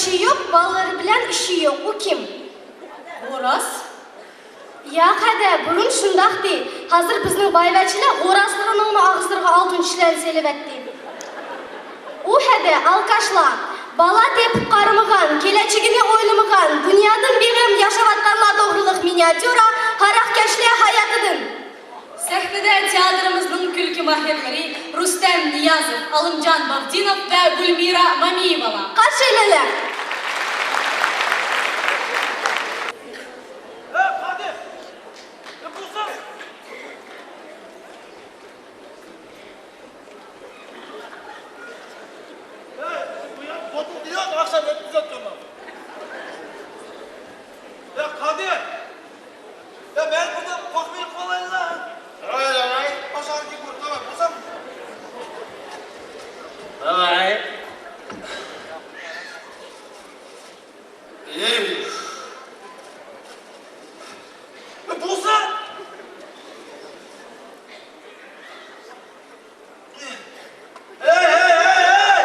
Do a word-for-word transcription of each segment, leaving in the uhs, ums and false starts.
ئىشى يوق، بالىلىرى بىلەن ئىشى يوق. ئۇ كىم؟ خوراز. ياق ھەدە، بۇرۇن شۇنداقتى. ھازىر بىزنىڭ بايۋەچچىلەر خورازلىرىنىڭمۇ ئاغزىلىرىغا ئالتۇن چىشلەرنى سېلىۋەتتى. ئۇ ھەدە، ئالكاشلار، بالا تېپىپ قارىمىغان، كېلەچىكىنى ئويلىمىغان، دۇنيادىن بىغەم ياشاۋاتقانلار توغرىلىق مىنىياتيۇرا، ھاراقكەشلەر ھاياتىدىن. سەھنىدە تىياتىرىمىزنىڭ كۈلكە ماھىرلىرى رۇستەم نىيازوف، ئالىمجان باغجىنوف ۋە گۈلمىرا مامىيېۋالار. قارشى ئېلىڭلار! يا قادىر! يا مەن بۇنى قاقمىنى قىلالايلا. راي، راي. باشاركى بۇرقا بار، بولسام. راي. ئېي. بولسا. ھەي، ھەي، ھەي، ھەي!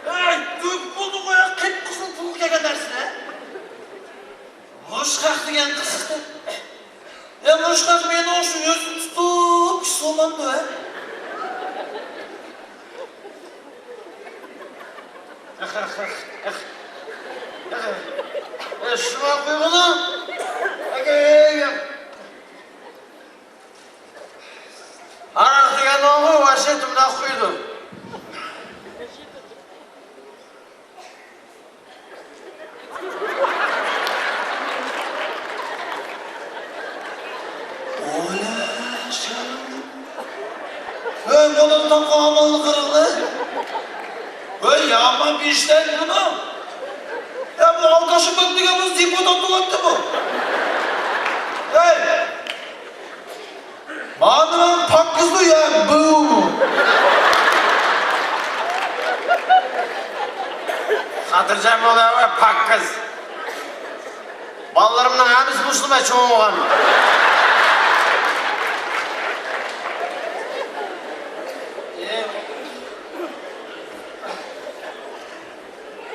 ھەي، تۈگ بولدى غۇ يا، قىپقىزىل پۇلغا كەلگەن نەرسىلەر. مۇشۇ خەق دېگەن قىزىق. يا، مۇشۇ خەق مېنىڭ شۇ يۈزۈمنى تۇتۇپ ئىش سالمامدۇ، ھە؟ ئەخ، ئەخ، ئەخ، ئەخ. ئەخ. ئە، شۇڭا قويغىنا. ئەگەي. ھاراق دېگەننىڭغۇ ۋەسىيىتى مۇنداق قويىدۇ. ھەي، مانا تاپقان ئامالنى قاراڭلار. ھەي، يامان بېشىدەك بۇنىڭ. يا، بۇ ئالكاشلىق دېگەن بۇ دېپۇتات بولاتتىمۇ؟ ھەي! مانا پاكىزدۇ يا، بۇمۇ؟ خاتىرجەم بول، ئەۋە پاكىز. بالىلىرىمنىڭ ھەممىسى مۇشۇنى چوڭ بولغان.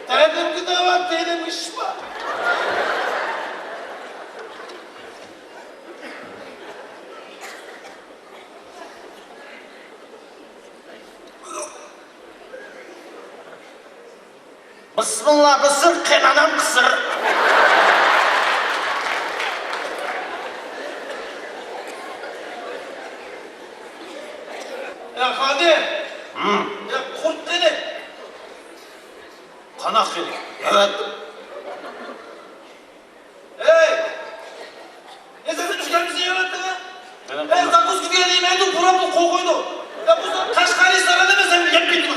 تەلىپىمگە دەۋات، تېنىم ئىش بار. بىسمىللا بىر سىر، قېنىنام قىسىر. يا خادىم! ھىم. يا قۇرت قېنى؟ قاناق قېنى؟ ئەۋەت. ھەي! يا سەن ئۈچكەنمىسىنى يەۋەتتىڭ ھە؟ مەن ھەي، قىلمىدىم. زاكۇسكا دېگەن يېمەيدۇ، پۇراپلا قويغۇيدۇ. يا بۇ قەشقەرلىك سارا دېمە، سەن يەپ كېتىدۇ.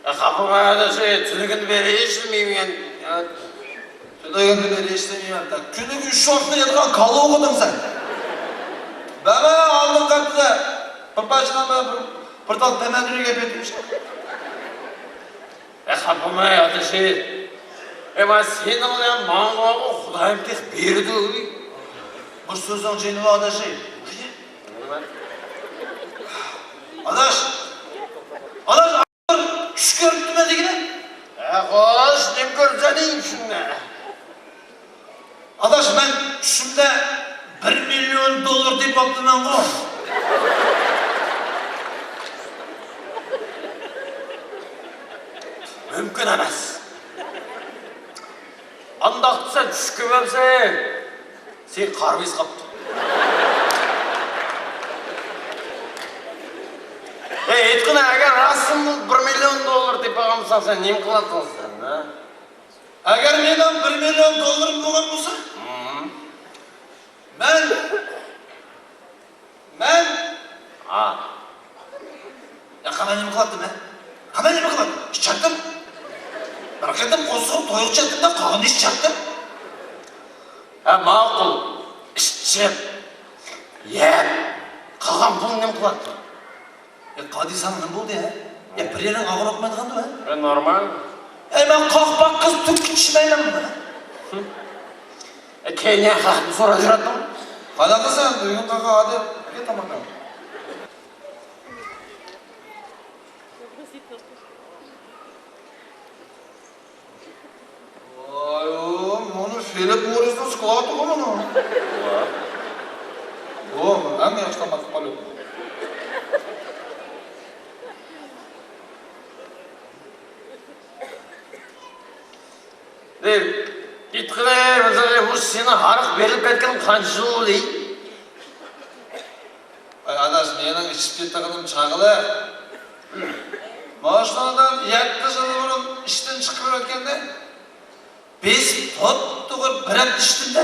يا خاپا بولما ئاداش، تۈنۈگۈن بېرى ئىشلىمەيمەن. يا تۈنۈگۈن بېرى ئىشلىمەيمەن. كۈنىگە ئۈچ ۋاقىتلا يەيدىغان كالا ئوغۇدۇڭ سەن. بەرمە ئالدىن قاتتىدا. بىر پارچە نان، بىر، بىر تال تەمەتۈرۈك ئەپ بېرىڭ. ئە، خاپا بولما ئاداشى. ئە، مانا سېنىڭ بىلەن ماڭا خۇدايىم تېخى بېرىدۇ. بۇ سۆزۈڭ جېنىم ئاداشى. نېمە؟ ئاداش! ئاداش، چۈش كۆرۈپتىمەن دېگىنە. ئە، خوش، نېمە كۆرۈپسەن شۇنداق؟ ئاداش، مەن چۈشۈمدە بىر مىليون دوللار تېپىۋاپتىمەنغۇ. مۇمكىن ئەمەس. ئانداق دېسەن چۈش كۆرمەمسەن. سېنى قارا بېسىپ قاپتۇ. ئەي، ئېيتقىنا، ئەگەر راستتىنلا بىر مىليون دوللار تېپىۋالغان بولساڭ، سەن نېمە قىلاتتىڭ سەن، ھە؟ ئەگەر مېنىڭ بىر مىليون دوللىرىم بولغان بولسا، مەن، مەن، ھا. يا، قانداق نېمە قىلاتتىم، ھە؟ قانداق نېمە قىلاتتىم؟ ئىچەتتىم. بىر قېتىم قورسىقىم تويغۇچە ئەتتىم-دە، قالغىنىنى ئىچەتتىم. ھە، ماقۇل. ئىچىپ، يەپ، قالغان پۇلنى نېمە قىلاتتىڭ؟ ئە، قادى، ساڭا نېمە بولدى، ھە؟ ئە، بىر يېرىڭ ئاغرىپ ياتمايدىغاندۇ، ھە؟ ئە، نورمال. ئەي، مەن قاقپاققا تۈككە چۈشمەيمەنمۇ، ھە؟ ئە، كەينىگە قاقنى سوراپ يۈرەتتىڭ. قانداق قىلسام، بۈگۈن قاقا ئادەم، نېمە تاماكا؟ ۋاي، مۇنۇ فىلىپ موررىسنىڭ سكلاتىغۇ مۇنۇ. ۋا. ئۇ ئەڭ ياخشى تاماق قىلىپ. ئېيتقىلى، مۇشۇ سېنىڭ ھاراق بېرىلىپ كەتكىنىڭ قانچە يىل بولدى؟ ئاي ئاداش، مېنىڭ ئىچىپ كېتىدىغىنىم چاغلىق. ماشۇنىڭدىن يەتتە يىل بۇرۇن ئىشتىن چىقىرىۋەتكەندە، بېسىپ توپتوغرا بىر ھەپتە ئىچتىم-دە.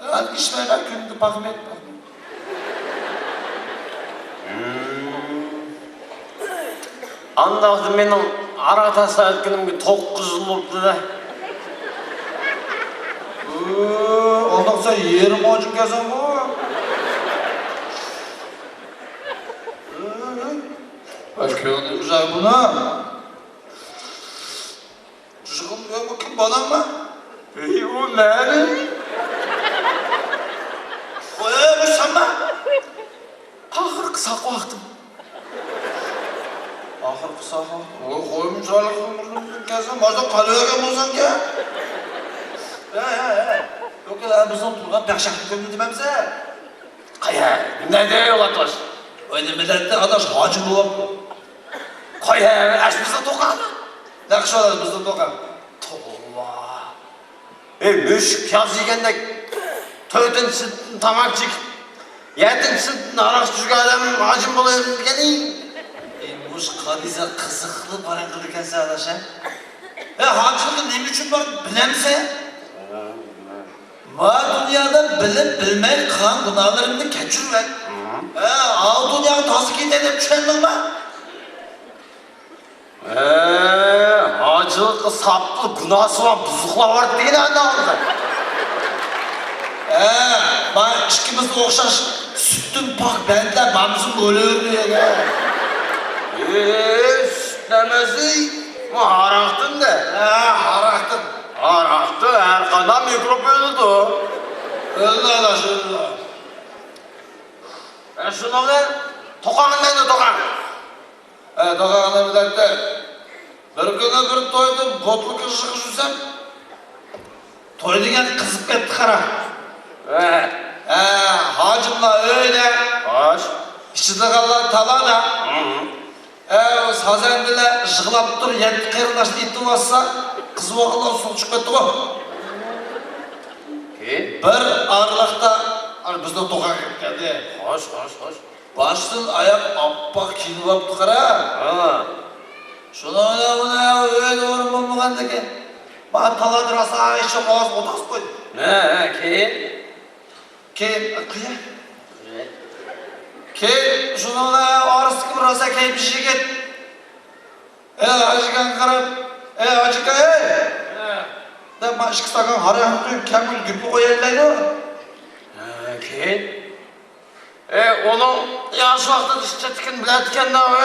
ھازىر ئىچمەيمەن، كۈندە پاخمىل، پاخمىل. ئانداقتا مېنىڭ ھاراق تاشلاۋەتكىنىمگە توققۇز يىل بوپتۇ-دە. ئانداق سەن يېرىم ئاجىم ئىكەنسەنغۇ. كۆڭلۈم ئۇزاق بۇنىڭ. جۇشقۇم يوقمۇ، كىم، بالاممۇ؟ ئەي، ئۇ مەن. ئوي، ئوي، بۇ سەنمۇ؟ ئاخىرقى ساق ۋاقتىم. ئاخىرقى ساق ۋاقتىم. ئوي، خويمۇ چىرايلىق قىلمىدىم كەلسەم، مانا قالىۋەرگەن بولسامكەن. ھە، ھە، ھە. يوق، ھە، بىزنىڭ تۇرغان بەخشەكنى كۆمدى دېمەمسەن؟ قايا، نېمە دەيدۇ ئۇلار توش؟ ئوي، نېمە دەيدۇ، ئاداش ھاجىم بولۇپتۇ. قايا، ئەش بىزنىڭ توقاڭ. نەقىش ئاداش بىزنىڭ توقاڭ. توۋا. ئەي، مۈشۈك پىياز يېگەندەك، تۆتىنچىسىدىن تاماكا چېكىپ، يەتتىنچىسىدىن ھاراق ئىچىدىغان ئادەم ھاجىم بولىدىغان ئىكەن. ئەي، مۇشۇ قادىسە قىزىقلىق پاراڭ قىلىدىكەنسەن ئاداش، ھە؟ ئەي، ھاجىملىققا نېمە ئۈچۈن باردىم بىلەمسەن؟ ما دۇنيادا بىلىپ بىلمەي قىلغان گۇناھلىرىمنى كەچۈرۈۋەت. ھە، ئاۋۇ دۇنياغا تازا كېتەي دەپ چۈشەندىڭما؟ ھە، ھاجىلىققا ساپلا گۇناھسىمان بۇزۇقلار بار دېگىنە ئانداق بولسا. ھە، ما ئىككىمىزگە ئوخشاش سۈتتىن پاك بەندىلەر بارمىسۇن ئۆلۈۋېرىدۇ يەرگە. ئى، سۈت ئەمەس، ما ھاراقتىن دە. ھە، ھاراقتىن. ھاراقتا ھەر قانداق مىكروب ئۆلىدۇ. ئۆلىدۇ ئاداش، ئۆلىدۇ. ئە، شۇنىڭ بىلەن توقاڭ نېمە دەيدۇ، توقاڭ؟ ئە، توقاڭ نېمە دەيدۇ؟ بىر كۈنى بىر تويدا بوتۇلكا يىغىشىپ يۈرسەم، توي دېگەن قىزىپ كەتتى قارا. ھە. ھە، ھاجىملار ئۆيدە. خوش. ئىچىدىغانلار تالادا. ھە. ئە، سازەندىلەر يىغلاپ تۇر، يەتتە قېرىنداشنى ئېتىۋاتسا، قىزىۋالغانلار سۇغا چۈشۈپ كەتتىغۇ. كېيىن؟ بىر ئارىلىقتا، ئانا، بىزنىڭ توقاڭ كىرىپ كەلدى. خوش، خوش، خوش. باشتىن ئاياق ئاپئاق كىيىنىۋاپتۇ قارا. ھا. شۇنىڭ بىلەن ئۇنى ئۆيدە ئورۇن بولمىغاندىكىن، مانا تالادا راسا ئىششىق ئاۋاز ئولتۇرغۇزۇپ قويدى. ھە، ھە، كېيىن؟ كېيىن، قىيا. كېيىن شۇنىڭ بىلەن ئارىسىدىكى بىر راسا كەيپىش يىگىت. ئەي، ھاجىكاڭغا قاراپ، ئەي، ھاجىكا، ئەي! دەپ، مانا ئىككى ئىستاكان ھاراقنى قۇيۇپ، كەڭ بىر گۈپلا قويالايدۇ. ھە، كېيىن؟ ئەي، ئۇنىڭ ياش ۋاقتىدا ئىچكەنلىكىنى بىلەتتىكەن-دە، ئۇ.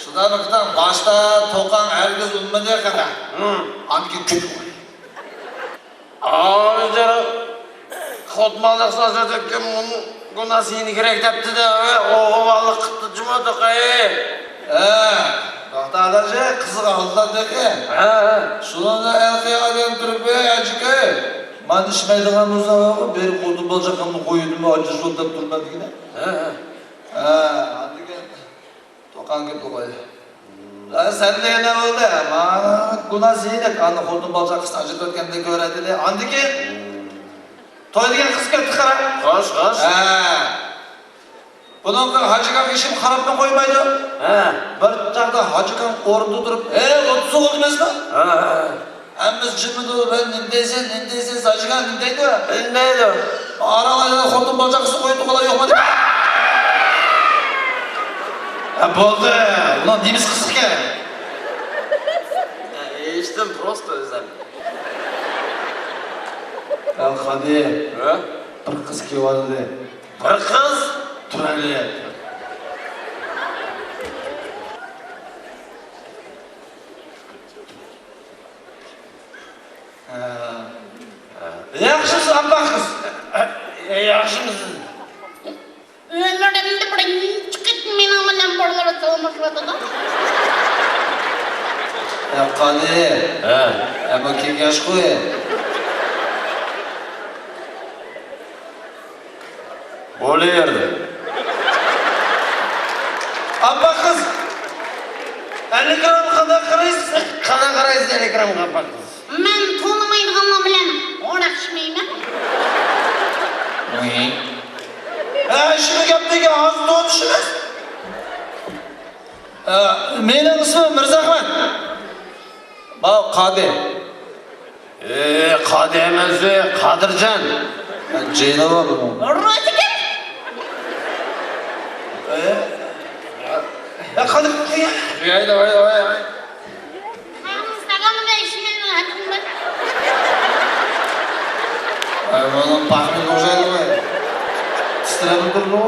شۇنداق بىر قېتىم باشتا توقاڭ ھەرگىز ئۇنىمىدى، قارا. ھىم. ئاندىن كېيىن گۈپلا قويدى. ئاۋۇ جاراق خوتماللىق سازەتكە گۇناھ سېنىڭكىرەك دەپتىدە، ئوغۇۋاللىق قىپتۇ جۇمۇ توقاي. ھە، توختا ئاداش، قىزىق ھالدا تېخى. ھە، ھە. شۇنىڭدا ئەرقى ئادەم تۇرۇپ، ئەي ئاجىكى، مانا ئىچمەيدىغان بولسا، بېرىپ خوتۇن بالا چاقامنى قويۇۋېتىمەن، ئاجىز بول دەپ تۇرىمەن دېگىنە. ھە، ھە. ھە، ئاندىكىن توقاڭ گەپنى قويدى. ھە، سەن دېگەندە بولدى. مانا گۇناھ سېنىڭ، ئانا خوتۇن بالا چاقىسىنى ئاجرىتىۋەتكەندە كۆرەتتى. ئاندىكىن توي دېگەن قىز كەتتى قارا. خوش، خوش. ھە. بۇنىڭغا ھاجىكاڭ ھېچكىم قاراپمۇ قويمايدۇ. ھە. بىر چاغدا ھاجىكاڭ ئورنىدا تۇرۇپ، ھەي، ئوتتۇز بولدى ئەمەسمۇ؟ ھە، ھە. ھەممىسى جىمىدۇ، مەن نېمە دەيسەن، نېمە دەيسەن، ھاجىكاڭ نېمە دەيدۇ؟ نېمە دەيدۇ؟ ئاران ئاياللار خوتۇن بالا چاقىسىنى قويۇپ تۇرغانلار يوقمۇ دەيدۇ. ھە، بولدى، ئۇلار نېمىسى قىزىقكەن؟ ھە، ھېچتىن، پروستو ئۆزەم. ھە، قادى. ھە؟ بىر قىز كېلىۋاتىدۇ. بىر قىز؟ تۇرايلى. ھە. ياخشىمۇسىز، ئاپا قىز؟ ياخشىمۇسىز؟ ئۆمرۈمدە بىرىنچى قېتىم مېنىڭ بىلەن بالىلار سالاملىشىۋاتىدۇ. يا قادى. ھە. ئە، بۇ كېڭەشقۇ. بولۇۋەردى. ئاپپاق قىز، ئەللىك گرامغا قانداق قارايسىز؟ قانداق قارايسىز ئەللىك گرامغا، ئاپپاق قىز؟ مەن تونۇمايدىغانلار بىلەن ھاراق ئىچمەيمەن. ھە، شۇ گەپنىكى ھازىر تونۇشىمىز. ئە، مېنىڭ ئىسمىم مىرزاخمەت. ماۋۇ قادى. ئى، قادى ئەمەس، قادىرجان. ئە، جېنى بار بۇنىڭ. روزىگۈل. ئە؟ يا قادىر، يا. ۋاي، ۋاي، ۋاي، ۋاي. ئەي، مانا پاخمىل ئوخشايدۇ. تىترەپ تۇرىدۇ.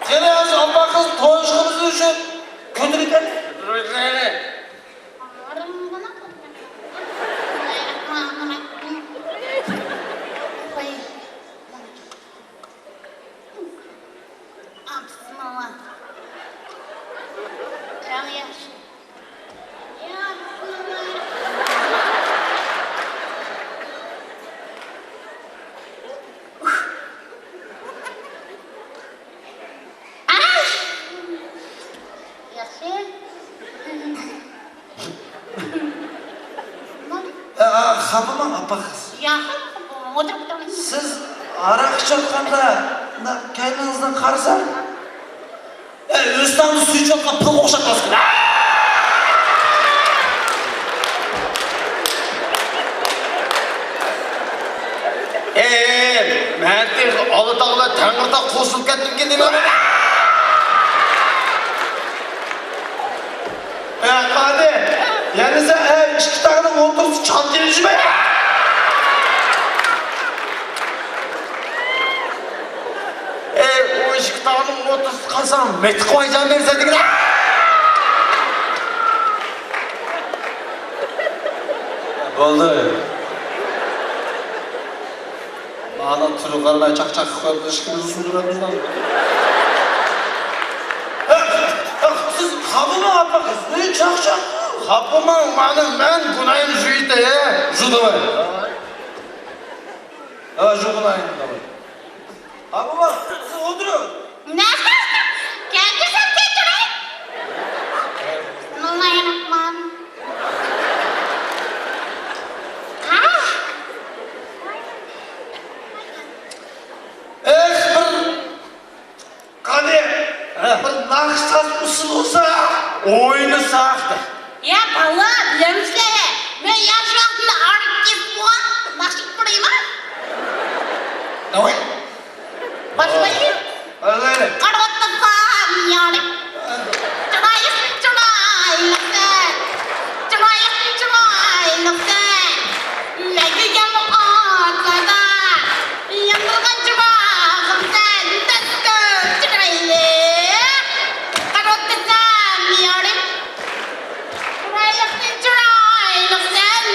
قېنى، ھازىر ئاپپاق قىز تويۇشقىمىز ئۈچۈن كۆتۈرۈپ كەل. ياخشى. ئە، ئە، خاپىماڭ، ئاپپاق قىز. ياق، ئولتۇرۇپ تۇرمىسىز. سىز ھاراق ئىچىۋاتقاندا، مۇنداق كەينىڭىزدىن قارىسام، ئە، ئۆستەڭدە سۇ ئىچىۋاتقان پىلغا ئوخشاپ قالىسىز. ئەي، مەن تېخى ئالاتاغ بىلەن تەڭرىتاغ قوشۇلۇپ كەتتىمكىن دېمەمدىمۇ. ئەي قادى، يەنە سەن، ئەي، ئىككى تاغنىڭ ئوتتۇرىسى چانتىلىشىمەن. ئەي، ئۇ ئىككى تاغنىڭ ئوتتۇرىسى قالساڭ مىتىقىغا جان بېرىسەن دېگىنە. بولدى. مانا تۈرگەنلەر چاقچاق قىلىپ ئىشىكىمىزنى سۇندۇرىمىز. سىز خاپىماڭ، ئاپپاق قىز. نېمە چاقچاق؟ خاپىماڭ، مانا مەن گۇناھىم شۇ ئىدى، ھە؟ شۇ داۋاي. ھە، شۇ گۇناھىم داۋاي. ئاپپاق، سىز ئولتۇرۇڭ. نە؟ كەلگۈسەم كەچۈرەي. بىسمىللاھىررەھمان. ھا. ئېھ، بىر قادى، ھە. بىر ناخشا ساز ئۇسسۇل بولسا. ئوينىساق. يا بالا، بىلەمسىلەر، مەن ياش ۋاقتىمدا ئارتىس بولغان، ناخشا ئېيتىپ بېرەيمۇ؟ داۋاي. باشلايلى. باشلايلى. قارىۋاتقان يارىم. چىرايلىقتىن چىرايلىقسەن. چىرايلىقتىن چىرايلىقسەن. مەڭگۈ يەنە ئاتلاردا ياندۇرغان چىراغىمسەن، دەس كۆرۈپ چىرايلىق. قارىۋاتقان يارىم. چىرايلىقتىن چىرايلىقسەن،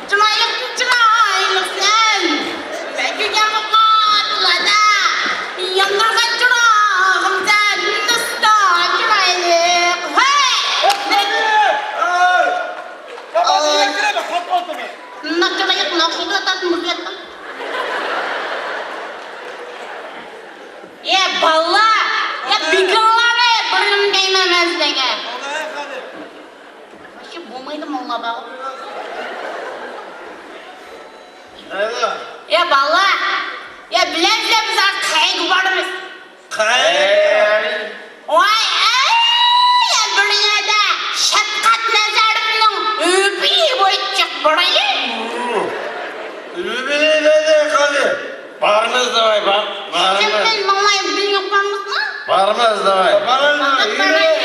چىرايلىقتىن چىرايلىقسەن. مەڭگۈ يەنە ئاتلاردا ياندۇرغان چىراغىمسەن، دۇستا چىرايلىق. ھەي! ئاي! ئاي! ناخشا چىرايلىق، ناخشا چىرايلىق. يا بالىلار، يا بېكىڭلارنى بىرنېمە دەيمەن مەن سىلەرگە. مۇشۇ بولمايدۇ موللا باغۇ. يا بالىلار، يا بىلەمسىلەر بىز ھازىر قەيەرگە بارىمىز؟ قەيەرگە؟ ۋاي، ئەي، بىر يەردە شەپقەت نەزەروۋنىڭ ئۆيى بويىچە بارايلى. ئۆيى دەيدۇ قېنى. بارىمىز داۋاي، بار-، بارىمىز. سەن بىلەن ماڭا ئۆيگە بارمىسىڭىز؟ بارىمىز داۋاي. بارىمىز داۋاي.